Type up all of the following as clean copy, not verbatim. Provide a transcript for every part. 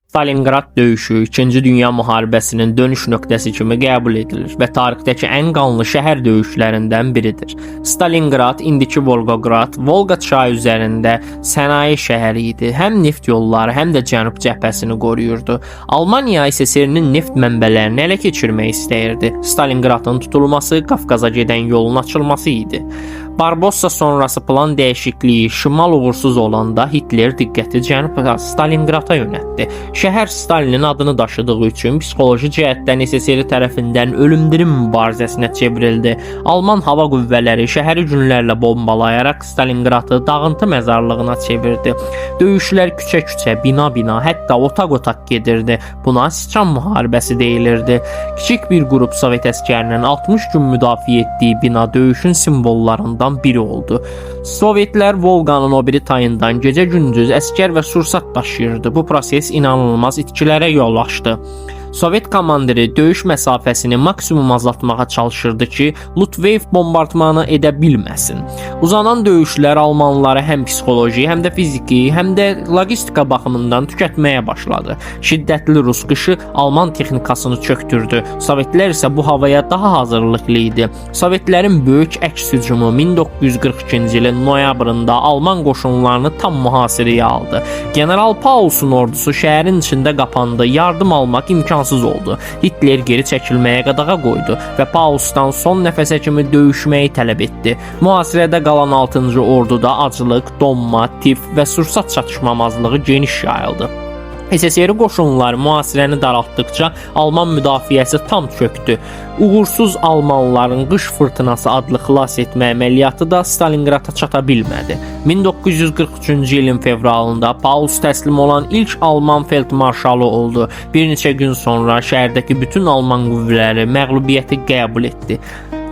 Stalinqrad döyüşü 2-ci Dünya müharibəsinin dönüş nöqtəsi kimi qəbul edilir və tarixdəki ən qanlı şəhər döyüşlərindən biridir. Stalinqrad, indiki Volqoqrad, Volqa çayı üzərində sənaye şəhəri idi. Həm neft yolları, həm də cənub cəbhəsini qoruyurdu. Almaniya SSR-nin neft mənbələrini ələ keçirmək istəyirdi. Stalinqradın tutulması Qafqaza gedən yolun açılması idi. Barbarossa sonrası plan dəyişikliyi şimal uğursuz olanda Hitler diqqəti cənub Stalinqrada yönəltdi. Şəhər Stalinin adını daşıdığı üçün psixoloji cəhətdən SSR tərəfindən ölümdirim mübarizəsinə çevrildi. Alman hava qüvvələri şəhəri günlərlə bombalayaraq Stalinqradı dağıntı məzarlığına çevirdi. Döyüşlər küçə-küçə, bina-bina, hətta otaq-otaq gedirdi. Buna sıçan müharibəsi deyilirdi. Kiçik bir qrup Sovet əskərinin 60 gün müdafiə etdiyi bina döyüşün simvollarından biri oldu. Sovetlər Volqanın o biri tayından gecə-gündüz əskər və sursat daşıyırdı. Bu proses inanılmaz itkilərə yol açdı. Sovet komandiri döyüş məsafəsini maksimum azaltmağa çalışırdı ki, Luftwaffe bombardmanı edə bilməsin. Uzanan döyüşlər almanları həm psixoloji, həm də fiziki, həm də logistika baxımından tükətməyə başladı. Şiddətli rus qışı alman texnikasını çöktürdü. Sovetlər isə bu havaya daha hazırlıqlı idi. Sovetlərin böyük əks hücumu 1942-ci ilin noyabrında Alman qoşunlarını tam mühasirəyə aldı. General Paulsun ordusu şəhərin içində qapandı. Yardım almaq imkansız oldu. Hitler geri çəkilməyə qadağa qoydu və Paulsdan son nəfəsə kimi döyüşməyi tələb etdi. Mühasirədə qalan 6-cı orduda aclıq, donma, tif və sursat çatışmamazlığı geniş yayıldı. SSR qoşunları mühasirəni daraltdıqca Alman müdafiəsi tam çökdü. Uğursuz almanların qış fırtınası adlı xilas etmə əməliyyatı da Stalinqrada çata bilmədi. 1943-cü ilin fevralında Paulus təslim olan ilk Alman feldmarşalı oldu. Bir neçə gün sonra şəhərdəki bütün Alman qüvvələri məğlubiyyəti qəbul etdi.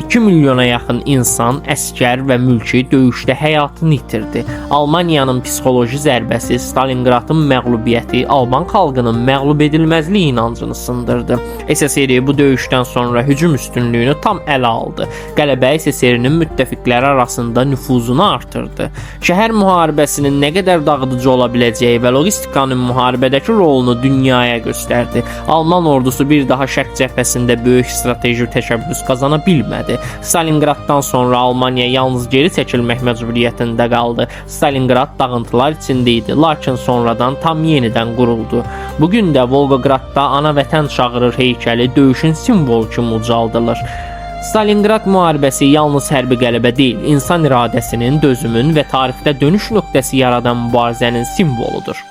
2 milyona yaxın insan, əskər və mülki döyüşdə həyatını itirdi. Almaniyanın psixoloji zərbəsi, Stalinqradın məğlubiyyəti Alman xalqının məğlub edilməzlik inancını sındırdı. SSR bu döyüşdən sonra hücum üstünlüyünü tam ələ aldı. Qələbə SSR-nin müttəfiqləri arasında nüfuzunu artırdı. Şəhər müharibəsinin nə qədər dağıdıcı ola biləcəyi və logistikanın müharibədəki rolunu dünyaya göstərdi. Alman ordusu bir daha Şərq cəbhəsində böyük strateji təşəbbüs qazana bilmədi. Stalinqraddan sonra Almaniya yalnız geri çəkilmək məcburiyyətində qaldı. Stalinqrad dağıntılar içində idi, lakin sonradan tam yenidən quruldu. Bu gün də Volqoqradda ana vətən çağırır heykəli döyüşün simvolu kimi ucaldılır. Stalinqrad müharibəsi yalnız hərbi qələbə deyil, insan iradəsinin, dözümün və tarixdə dönüş nöqtəsi yaradan mübarizənin simvoludur.